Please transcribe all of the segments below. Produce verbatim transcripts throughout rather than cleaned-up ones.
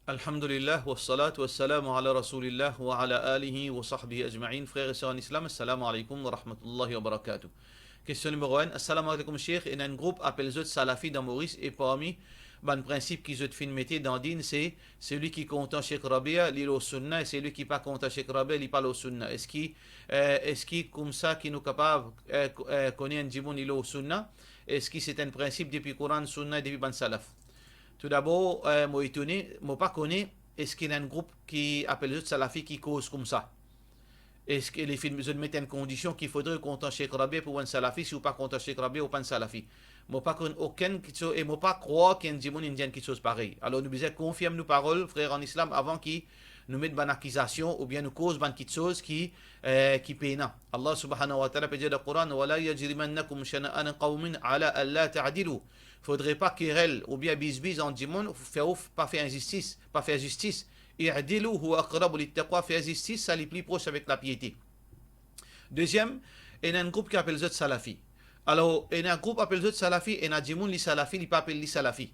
Alhamdulillah, wassalatu wassalamu ala Rasoulillah wa ala alihi wa sahbihi ajmain. Frer e ser an Islam, assalamu alaikum wa rahmatullahi wa barakatuh. Kestion nimero enn. Assalamu alaikum, Sheikh. Ena enn group apel zot Salafi dan Moris, e parmi bann prinsip ki zot finn mete dan din, se, selwi ki kontan Sheikh Rabia, li lor sunna, e selwi ki pa kontan Sheikh Rabia, li pa lor sunna. Eski, eh, eski koumsa ki nou kapav, eh, ko-, eh, kone enn dimoun li lor sunna? Eski se enn prinsip depi Koran, Sunna, depi bann Salaf? Toudabor, eh, mo etone, mo pa kone eski ena enn group ki apel zot Salafi ki koz koumsa. Eski li finn, zot met enn kondision ki fodre ou kontan Sheikh Rabia pou enn Salafi, si ou pa kontan Sheikh Rabia, ou pa enn Salafi? Mo pa konn okenn kitsoz, e mo pa krwar ki enn dimoun inn dir enn kitsoz parey. Alor nou bizin konfirm nou parol, frer an Islam, avan ki nou met bann akizasion oubien nou koz bann kitsoz ki, eh, ki pena. Allah subhanahu wa ta'ala pe dir dan Koran, "Wa la yajrimannakum shana'anu qawmin ala alla ta'dilu." Fodre pa kerel oubien bizbiz ant dimoun, fer ou pa fer inzistis, pa fer zistis. "I'dilu huwa aqrabu littaqwa", fer zistis, sa li pli pros avek lapiete. Deziem, ena enn group ki apel zot Salafi. Alor, ena enn group apel zot Salafi, ena dimoun li Salafi, li pa apel li Salafi.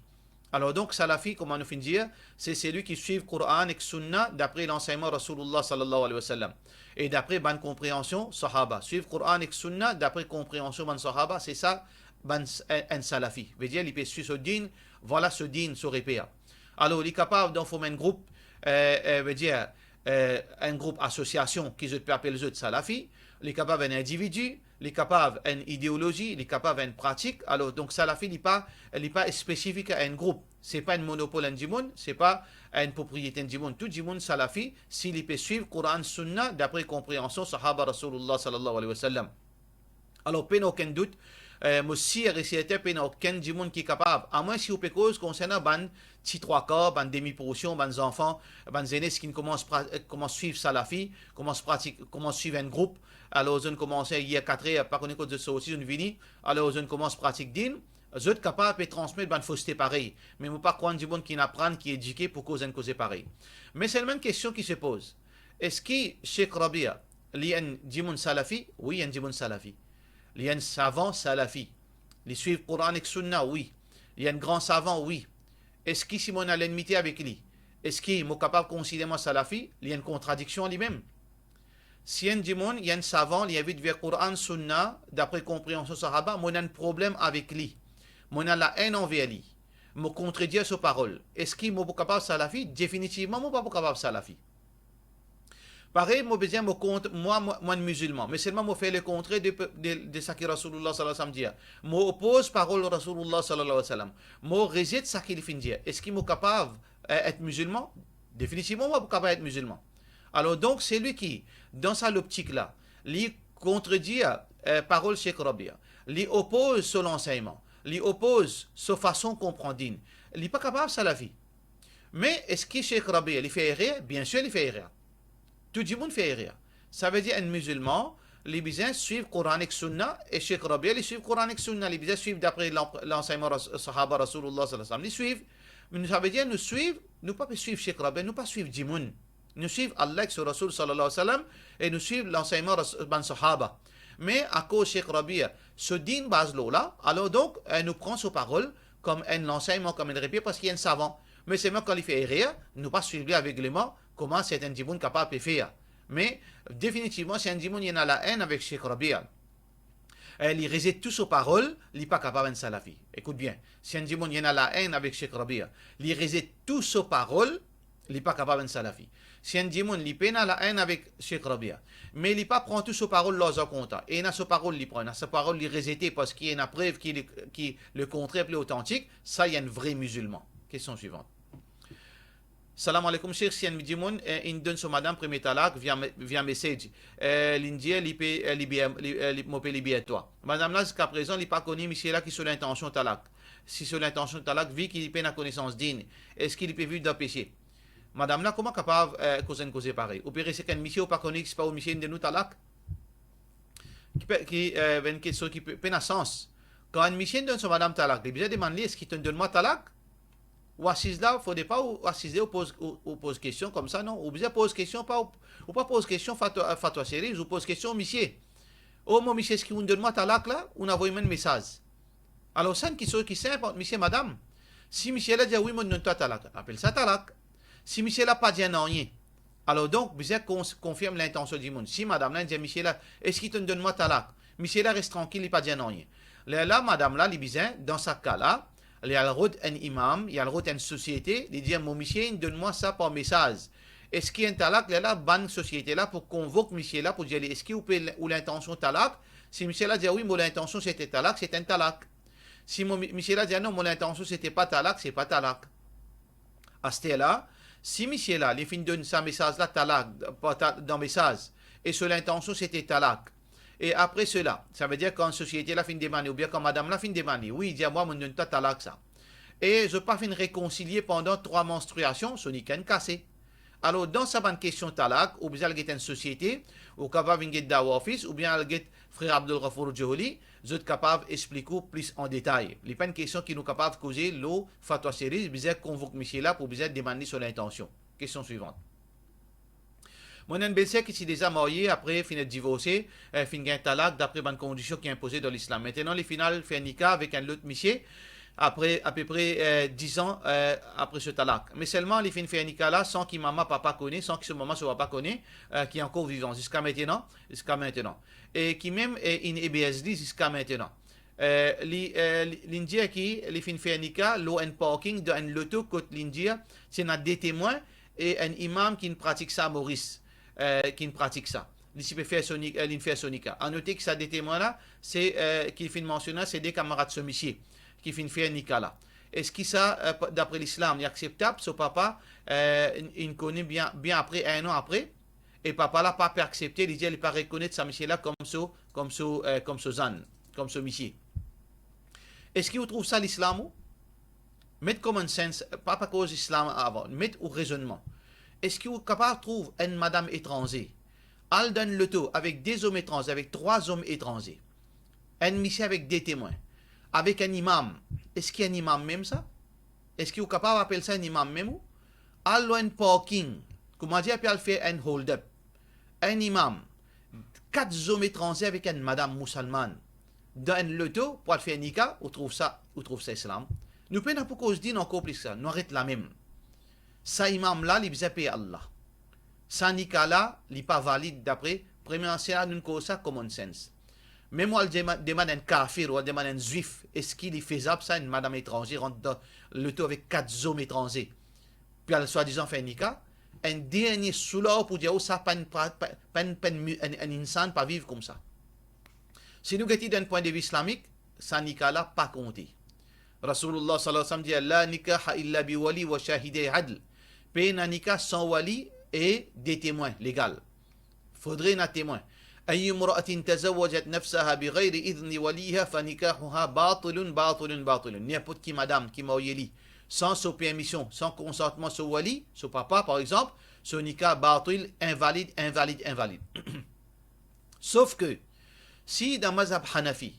Alor donk, Salafi, kouma nou finn dir, se selwi ki swiv Koran ek Sunna dapre lansegnman Rasoulillah sallallahu alayhi wa sallam. E dapre bann konpreansion Sahaba. Swiv Koran ek Sunna dapre konpreansion bann Sahaba, se sa bann s-, enn, enn Salafi. Vedir, li pe swiv so din, vwala so din, so reper. Alor, li kapav dan form enn group, eh, eh, vedir, eh, enn group asosiasion ki zot pe apel zot Salafi, li kapav enn individi, li kapav enn ideolozi, li kapav enn pratik. Alor, donk, Salafi, li pa, li pa spesifik a enn group. Se pa enn monopol enn dimoun, se pa enn propriete enn dimoun. Tou dimoun Salafi, si li pe swiv Koran, Sunna, dapre konpreansion Sahaba Rasoulillah sallallahu alayhi wa sallam. Alor, pena okenn dout, eh, mo sir e sertin pena okenn dimoun ki kapav, amwin si ou pe koz konsernan bann ti trwa kar, bann demi porsion, bann zanfan, bann zenes ki koumans pra-, eh, koumans swiv Salafi, koumans pratik, koumans swiv enn group, alor zot koumans yer katrer, pa kone kot zot sorti, zot vini, alor zot koumans pratik din, zot kapav pe transmet bann foste parey. Me mo pa krwar enn dimoun ki aprann, ki edike pou koz enn koze parey. Me selman enn kestion ki se poz, eski Sheikh Rabia, li enn dimoun Salafi? Wi, enn dimoun Salafi. Li enn savan Salafi. Li swiv Koran ek Sunna? Wi. Li enn gran savan? Wi. Eski si mo ena lenmite avek li, eski mo kapav konsider mwa Salafi? Li enn kontradiksion limem. Si enn dimoun, li enn savan, li invit ver Koran, Sunna, dapre konpreansion Sahaba, mo ena enn problem avek li, mo ena laenn anver li, mo kontredir so parol, eski mo pou kapav Salafi? Definitivman, mo pa pou kapav Salafi. Parey, mo bizin mo kont-, mwa, mwa, mwa enn mizilman, me selman mo fer lekontrer de, de, de sa ki Rasoulillah sallallahu alayhi wa sallam dir. Mo opoz parol Rasoulillah sallallahu alayhi wa sallam. Mo rezet sa ki li finn dir. Eski mo kapav, eh, et mizilman? Definitivman, mo pa pou kapav et mizilman. Alor donk, selwi ki, dan sa loptik la, li kontredir, eh, parol Sheikh Rabia, li opoz so lansegnman, li opoz so fason konpran din, li pa kapav Salafi. Me eski Sheikh Rabia, li fer erer? Biensir, li fer erer. Tou dimoun fer erer. Savedir enn mizilman, li bizin swiv Koran ek Sunna, e Sheikh Rabia, li swiv Koran ek Sunna, li bizin swiv dapre lan-, lansegnman Ras-, Sahaba Rasoulillah sallallahu alayhi wa sallam. Li swiv, me nou, savedir nou swiv, nou pa pe swiv Sheikh Rabia, nou pa swiv dimoun. Nou swiv Allah ek so Rasoul sallallahu alayhi wa sallam, e nou swiv lansegnman Ras-, bann Sahaba. Me akoz Sheikh Rabia, so din baz lor la, alor donk, eh, nou pran so parol kom enn lansegnman, kom enn reper, parski enn savan. Me selman kan li fer erer, nou pa swiv li avegleman, kouma sertin dimoun kapav pe fer. Me definitivman, si enn dimoun li ena laenn avek Sheikh Rabia, eh, li rezet tou so parol, li pa kapav enn Salafi. Ekout bien, si enn dimoun li ena laenn avek Sheikh Rabia, li rezet tou so parol, li pa kapav enn Salafi. Si enn dimoun li pena laenn avek Sheikh Rabia, me li pa pran tou so parol larzan kontan, e ena so parol li pran, ena so parol li rezete parski ena prev ki li, ki lekontrer pli otantik, sa li enn vre mizilman. Kestion swivan. Salam aleykoum, Sheikh. Si enn dimoun, eh, inn donn so madam premie talak via me-, via message, eh, linn dir li pe, eh, liber, li, eh, li, mo pe liber twa. Madam la, ziska prezan, li pa kone misie la ki so lintansion talak. Si so lintansion talak, vi ki li pena konesans din, eski li pe viv dan pese? Madam la, kouma kapav, eh, koz enn koze parey? Ou pe res ek enn misie ou pa kone, ki pa ou misie inn donn ou talak? Ki pe, ki, eh, enn kestion ki pe, pena sans. Kan enn misie inn donn so madam talak, li bizin demann li, eski to inn donn mwa talak? Ou asiz la, fode pa ou asize, ou poz, ou, ou poz kestion koumsa, non. Ou bizin poz kestion, pa ou, ou pa poz kestion fatwa, fatwa seriz, ou poz kestion misie. O mo misie, eski ou inn donn mwa talak la? Ou inn avoy mwa enn mesaz. Alor, sa enn kiksoz ki sinp ant misie e madam. Si misie la dir, "Wi, mo donn twa talak," apel sa talak. Si misie la pa dir nanye, alor donk, bizin kons-, konfirm lintansion dimoun. Si madam la dir misie la, "Eski to'nn donn mwa talak?" Misie la res trankil, li pa dir nanye. Lerla, madam la, li bizin, dan sa ka la, li al rod enn imam, li al rod enn sosiete, li dir, "Mo misie inn donn mwa sa par mesaz. Eski enn talak?" Lerla, bann sosiete la pou konvok misie la pou dir li, "Eski ou pe, ou lintansion talak?" Si misie la dir, "Wi, mo lintansion sete talak," se enn talak. Si mo, misie la dir, "Non, mo lintansion sete pa talak," se pa talak. Aster la, si misie la, li finn donn sa mesaz la talak, pa ta-, dan mesaz, e so lintansion sete talak, e apre sela, savedir kan sosiete la finn demann li, oubien kan madam la finn demann li, "Wi," dir, "Mwa, mo'nn donn twa talak sa," e zot pa finn rekonsilie pandan trwa manstriasion, so nika inn kase. Alor, dan sa bann kestion talak, ou bizin al get enn sosiete, ou kapav vinn get Dawah Office, oubien al get Frer Abdul Ghafoor Johli, zot kapav explik ou plis an detay. Li pa enn kestion ki nou kapav koze lor Fatwa Series, bizin konvok misie la pou bizin demann li so lintansion. Kestion swivant. Mo ena enn belser ki ti deza marye, apre finn et divorse, eh, finn gagn talak dapre bann kondision ki inpoze dan Lislam. Mintenan, li finn al fer nika avek enn lot misie, apre apepre, eh, diz an, eh, apre so talak. Me selman, li finn fer nika la san ki mama, papa kone, san ki so mama, so papa kone, eh, ki ankor vivan ziska mintenan, ziska mintenan. E ki mem, eh, inn eberz li ziska mintenan. Eh, li, eh, li, li'nn dir ki li finn fer nika lor enn parking dan enn loto kot li'nn dir ti ena de temwin e enn imam ki'nn pratik sa Moris, eh, ki'nn pratik sa. Li ti pe fer so ni-, eh, li'nn fer so nika. A note ki sa de temwin la, se, eh, ki finn mansione la, se de kamarad so misie ki finn fer nika la. Eski sa, eh, pa-, dapre Lislam, li akseptab? So papa, eh, inn, inn kone bien, bien apre, enn an apre, e papa la pa pe aksepte, li dir li pa rekonet sa misie la kom so, kom so, eh, kom so zann, kom so misie. Eski ou trouv sa Lislam ou? Met common sense, pa, pa koz Islam avan, met ou rezonnman. Eski ou kapav trouv enn madam etranze al dan enn loto avek de zom etranze, avek trwa zom etranze, enn misie avek de temwin, avek enn imam? Eski enn imam mem sa? Eski ou kapav apel sa enn imam mem ou? Al lor enn parking, koumadir pe al fer enn hold up. Enn imam, kat zom etranze avek enn madam mousalmann dan enn loto pou al fer nika, ou trouv sa, ou trouv sa Islam? Nou pena pou koz dinn ankor plis sa, nou aret la mem. Sa imam la, li bizin pey Allah. Sa nika la, li pa valid dapre, premie ansien la, nou koz sa common sense. Mem ou al dema-, demann enn kafir, ou al demann enn zwif, eski li fezab sa, enn madam etranze rant dan loto avek kat zom etranze, pou al swadizan fer nika? Enn dernie soulard pou dir ou sa pa enn pra-, pa, pa enn, pa enn mi-, enn, enn insan pa viv koumsa. Si nou gete dan pwin de vi islamik, sa nika la pa konte. Rasoulillah sallallahu alayhi wa sallam dir, "La nikaha illa bi wali wa shahiday adl." Pena nika san wali e de temwin legal. Fodre ena temwin. "Ayyu imra'atin tazawwajat nafsaha bi ghayri idhni waliha fa nikahuha batilun, batilun, batilun." Ninport ki madam ki marye li san so permision, san konsantman so wali, so papa par exanp, so nika batil, invalid, invalid, invalid. Sof ke, si dan mazhab Hanafi,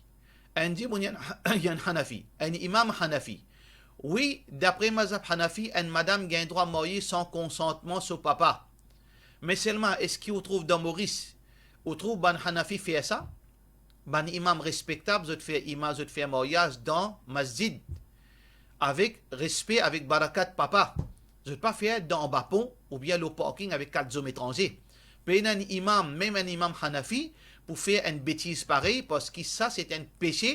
enn dimoun, enn, enn Hanafi, enn imam Hanafi, wi, dapre mazhab Hanafi, enn madam gagn drwa marye san konsantman so papa. Me selman, eski ou trouv dan Moris, ou trouv bann Hanafi fer sa? Bann imam respektab, zot fer imam, zot fer maryaz dan masjid, avek respe, avek barakat papa. Zot pa fer dan anba pon oubien lor parking avek kat zom etranze. Pena enn imam, mem enn imam Hanafi, pou fer enn betiz parey, parski sa se enn pese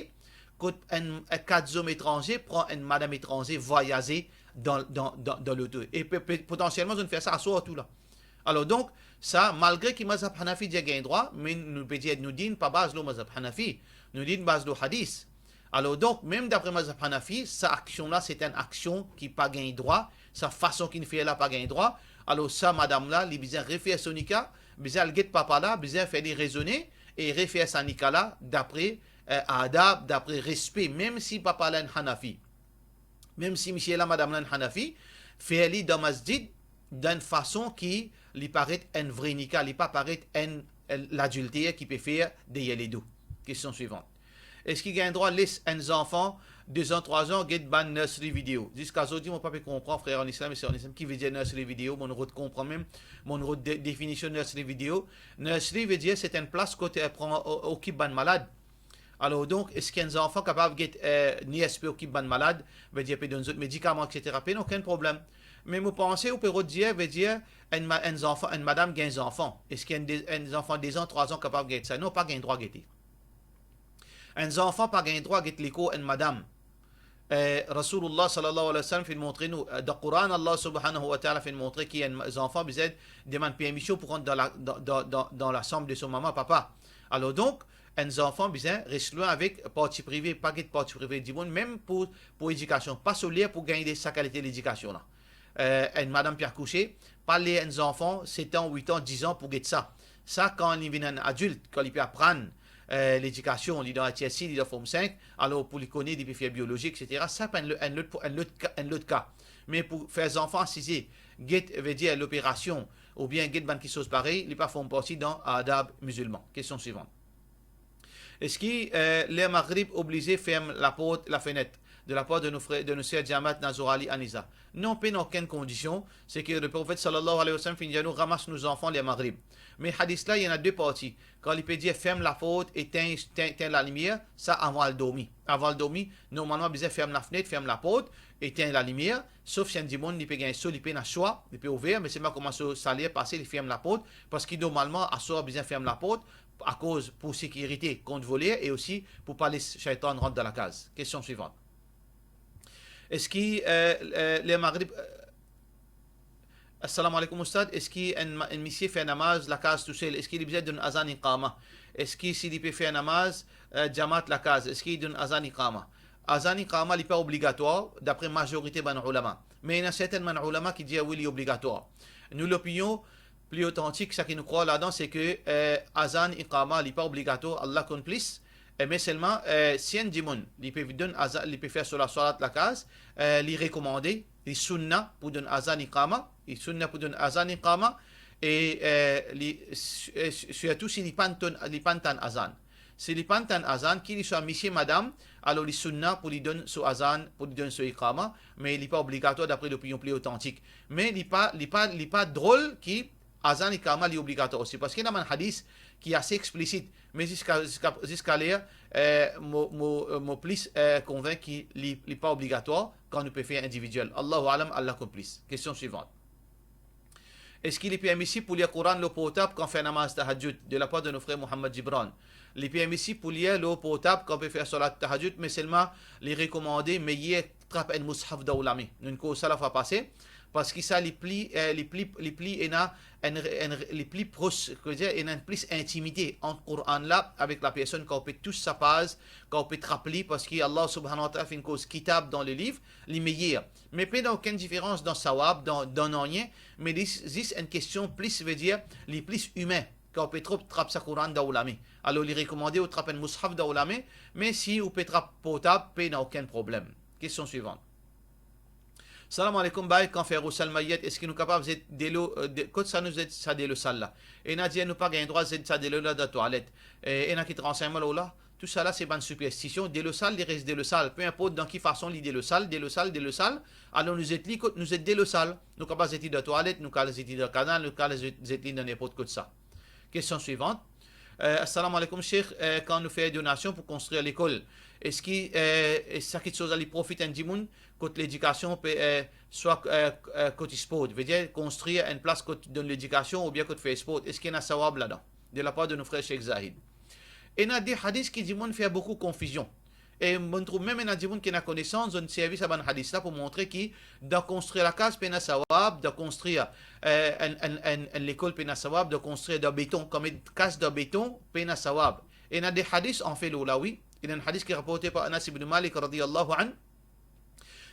kot enn, enn kat zom etranze pran enn madam etranze, vwayaze dan, dan, dan, dan loto. E pe, pe, potansielman, zot fer sa aswar tou la. Alor donk, sa, malgre ki mazhab Hanafi dir gagn drwa, me nou pe dir, nou dinn pa baz lor mazhab Hanafi, nou dinn baz lor hadis. Alor donk, mem dapre mazhab Hanafi, sa aksion la, se enn aksion ki pa gagn drwa, sa fason ki'nn fer la pa gagn drwa. Alor sa madam la, li bizin refer so nika, bizin al get papa la, bizin fer li rezone e refer sa nika la dapre, eh, adab, dapre respe, mem si papa la enn Hanafi. Mem si misie la, madam la enn Hanafi, fer li dan masjid, dan enn fason ki li paret enn vre nika, li pa paret enn, enn ladilter ki pe fer deryer ledo. Kestion swivant. Eski gagn drwa les enn zanfan de zan, trwa zan get bann nursery video? Ziska zordi, mo pa pe konpran, frer an Islam e ser an Islam, ki vedir nursery video, mo'nn rod konpran mem, mo'nn rod de-, definision nursery video. Nursery vedir se enn plas kot, eh, pran, o-, okip bann malad. Alor donk, eski enn zanfan kapav get, eh, ni eski pe okip bann malad, vedir pe donn zot medikaman, et cetera, pena okenn problem. Me mo panse ou pe rod dir, vedir enn ma-, enn zanfan, enn madam gagn zanfan. Eski enn de-, enn zanfan de zan, trwa zan kapav get sa? Non, pa gagn drwa gete. Enn zanfan pa gagn drwa get lekor enn madam. Eh, Rasoulullah sallallahu alayhi wa sallam finn montre nou, eh, dan Koran, Allah subhanahu wa ta'ala finn montre ki enn ma-, zanfan bizin demann permision pou rant dan la, dan, dan, dan, dan lasam de so mama, papa. Alor donk, enn zanfan bizin res lwin avek parti prive, pa get parti prive dimoun, mem pou, pou edikasion. Pa so ler pou gagn de sa kalite ledikasion la. Eh, enn madam pe akouse, pa ler enn zanfan set an, wit an, diz an pou get sa. Sa, kan li vinn enn adilt, kan li pe aprann, eh, ledikasion, li dan H S C, li dan Form Five, alor pou li kone, li pe fer biolozi, et cetera, sa pa enn lo-, enn lot, enn lot ka, enn lot ka. Me pou fer zanfan asize, get, vedir loperasion, oubien get bann kiksoz parey, li pa form parti dan adab mizilman. Kestion swivan. Eski, eh, ler Maghrib oblize ferm laport, lafenet, de lapar de nou frer, de nou ser Jamat Nazor Ali Aniza? Non, pena okenn kondision. Se ki le Profet sallallahu alayhi wa sallam finn dir nou ramas nou zanfan ler Maghrib. Me hadis la, li ena de parti. Kan li pe dir ferm laport, etenn, etenn, etenn lalimier, sa avan al dormi. Avan al dormi, normalman bizin ferm lafenet, ferm laport, etenn lalimier, sof si enn dimoun li pe gagn so, li pena swa, li pe ouver, me selman kouma so saler pase, li ferm laport, parski normalman aswar bizin ferm laport, akoz pou sekirite kont voler e osi pou pa les shaytan rant dan lakaz. Kestion swivan. Eski, eh, eh, ler Maghrib, eh, Assalamu alaykum Oustad, eski enn ma-, enn misie fer namaz lakaz tousel, eski li bizin donn azan iqama? Eski si li pe fer namaz, eh, Jamat lakaz, eski li donn azan iqama? Azan iqama li pa obligatwar, dapre mazorite bann oulama. Me ena sertenn bann oulama ki dir wi, li obligatwar. Nou lopinion pli otantik, sa ki nou krwar ladan, se ke, eh, azan, iqama, li pa obligatwar, Allah konn plis. Eh, me selman, eh, si enn dimoun, li pe donn azan, li pe fer so lasalat lakaz, eh, li rekomande, li sunna pou donn azan, iqama, li sunna pou donn azan, iqama, e, eh, li, s-, eh, s-, sirtou si li pa'nn tonn, li pa'nn tann azan. Si li pa'nn tann azan, ki li swa misie, madam, alor li sunna pou li donn so azan, pou li donn so iqama, me li pa obligatwar dapre lopinion pli otantik. Me li pa, li pa, li pa drol ki azan, iqama li obligatwar osi, parski ena bann hadis ki ase explisit, me ziska, ziska, ziska ler, eh, mo, mo, mo plis, eh, konvink ki li, li pa obligatwar kan nou pe fer individiel. Allahu alam, Allah konn plis. Kestion swivan. Eski li permisib pou lir Koran lor portab kan fer namaz tahajjud? De lapar de nou frer Mohammad Gibran. Li permisib pou lir lor portab kan pe fer salat tahajjud, me selman li rekomande meyer trap enn moushaf dan ou lame. Nou'nn koz sa lafwa pase, parski sa li pli, eh, li pli, li pli ena enn, enn, li pli pros, ki ve dir, ena enn plis intimite ant Koran la avek lapersonn. Kan ou pe tous sa paz, kan ou pe trap li, parski Allah subhanahu wa ta'ala finn koz kitab dan leliv, li meyer. Me pena okenn diferans dan sawab, dan, dan nanye, me li zis enn kestion plis, ve dir, li plis imin, kan ou pe trap, trap sa Koran dan ou lame. Alor, li rekomande ou trap enn moushaf dan ou lame, me si ou pe trap portab, pena okenn problem. Kestion swivan. Salam aleykoum, bay, kan fer ghusl al mayyit, eski nou kapav zet delo, eh, de, kot sa nou zet sa delo sal la? Ena dir nou pa gagn drwa zet sa delo la dan twalet. Eh, ena ki ransegnman lor la? Tousala se bann siperstision. Delo sal, li res delo sal. Pe inport dan ki fason li delo sal, delo sal, delo sal. Alor nou zet li kot nou zet delo sal. Nou kapav zet li dan twalet, nou kapav zet li dan kanal, nou kapav zet, zet li dan ninport kot sa. Kestion swivan. Eh, assalamu alaikum, Sheikh. Eh, kan nou fer donasion pou konstrir lekol, eski, eh, sa kiksoz la li profit enn dimoun kot ledikasion pe, eh, swa, eh, eh, kot spor, vedir konstrir enn plas kot donn ledikasion oubien kot fer spor, eski ena sawab ladan? De lapar de nou frer Sheikh Zahid. Ena de hadis ki dimoun fer boukou konfizion. E mo'nn trouv mem ena dimoun ki ena konesans, zot servi sa bann hadis la pou montre ki dan konstrir lakaz pena sawab, dan konstrir, eh, enn, enn, enn, enn lekol pena sawab, dan konstrir dan beton, kan met kas dan beton, pena sawab. Ena de hadis anfet lor la, wi. Ena enn hadis ki raporte par Anas ibn Malik radiyallahu anhu,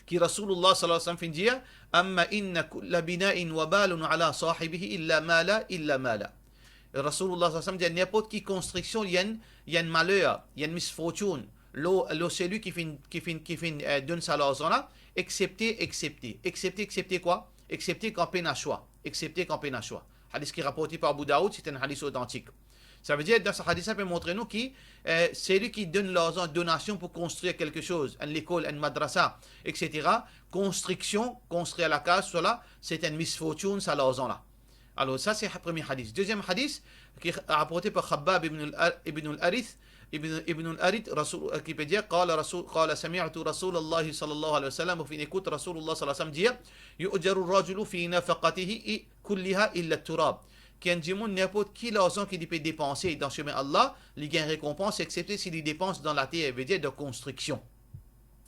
ki Rasoulullah sallallahu alayhi wa sallam finn dir, "Amma inna kulla bina'in wabalun ala sahibihi illa ma la, illa ma la." Rasoulullah sallallahu alayhi wa sallam dir, ninport ki konstriksion, li enn, li enn maler, li enn misfortune lor, lor seli ki finn, ki finn, ki finn, eh, donn sa larzan la, eksepte, eksepte, eksepte, eksepte kwa? Eksepte kan pena swa, eksepte kan pena swa. Hadis ki raporte par Abu Daoud, se enn hadis otantik. Savedir, dan sa hadis la pe montre nou ki, eh, seli ki donn larzan, donasion pou konstrir kelke soz, enn lekol, enn madrasa, et cetera, konstriksion, konstrir lakaz, sela, se enn misfortune, sa larzan la. Alor, sa se ha-, premie hadis. Dezienm hadis, ki raporte par Khabbab ibn al-, ibn al-Arith, Ibn, Ibn al-Arid, Rasul, ki pe dir, qala Rasul, qala sami'tu Rasulallahi sallallahu alayhi wa sallam, ou finn ekout Rasulullah sallallahu alayhi wa sallam dir, yu'jaru rajulu fi nafaqatihi kulliha illa turab. Ki enn dimoun, ninport ki larzan ki li pe depanse dan semin Allah, li gagn rekonpans, eksepte si li depans dan later, vedir dan konstriksion.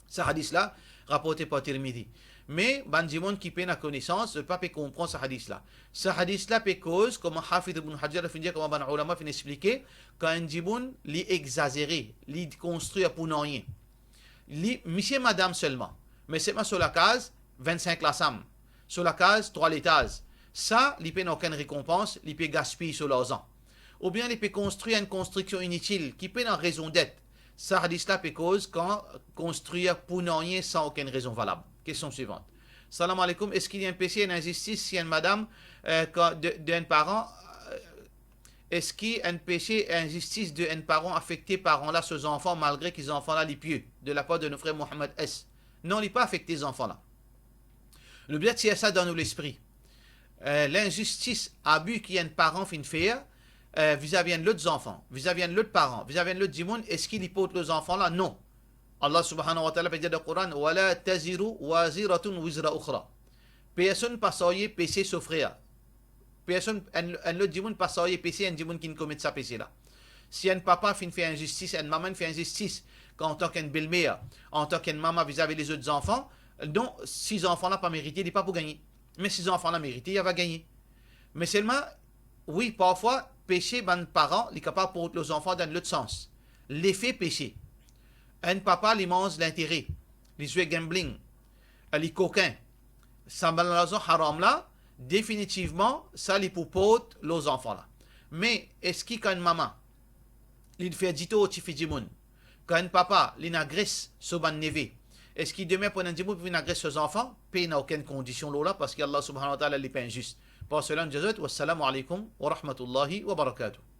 Sa hadis la, raporte par Tirmidhi. Me bann dimoun ki pena konesans, zot pa pe konpran sa hadis la. Sa hadis la pe koz, kouma Hafiz Ibn Hajar finn dir, kouma bann oulama finn explike, kan enn dimoun, li egzazere, li konstrir pou nanye. Li, misie madam selman, me selman so lakaz, vinn-sink lasam, so lakaz, trwa letaz. Sa, li pena okenn rekonpans, li pe gaspiy so larzan. Oubien li pe konstrir enn konstriksion initil, ki pena rezon det. Sa hadis la pe koz kan konstrir pou nanye san okenn rezon valab. Kestion swivant. Salam aleykoum, eski li enn pese, enn inzistis si enn madam, eh, kan de, de enn paran, eh, eski enn pese, inzistis de enn paran afekte paran la so zanfan, malgre ki zanfan la li pie, de lapar de nou frer Mohammad S? Non, li pa afekte zanfan la. Nou bizin tir sa dan nou lespri. Eh, linzistis, abi ki enn paran finn fer, eh, vizavi enn lot zanfan, vizavi enn lot paran, vizavi enn lot dimoun, eski li port lor zanfan la? Non. Allah subhanahu wa ta'ala pe dir dan Koran, "Wala taziru waziratun wizra ukhra." Personn pa sarye pese so frer. Personn, enn, enn lot dimoun pa sarye pese enn dimoun ki finn komet sa pese la. Si enn papa finn fer inzistis, enn mama finn fer inzistis, kan antan ki enn belmer, antan ki enn mama vizavi lezot zanfan, non, si zanfan la pa merite, li pa pou gagne. Me si zanfan la merite, li ava gagne. Me selman, wi, parfwa, pese bann paran, li kapav port lor zanfan dan lot sans. Lefe pese. Enn papa, li manz lintere, li zwe gambling, li kokin. Sa bann larzan haram la, definitivman, sa li pou port lor zanfan la. Me eski kan enn mama, li fer ditor tifi dimoun, kan enn papa, li agres so bann neve, eski demin pou ena dimoun pou vinn agres so zanfan? Pena okenn kondision lor la, parski Allah subhanahu wa ta'ala, li pa inzis. Par sela, nou dir zot, wassalamu alaikum wa rahmatullahi wa barakatuh.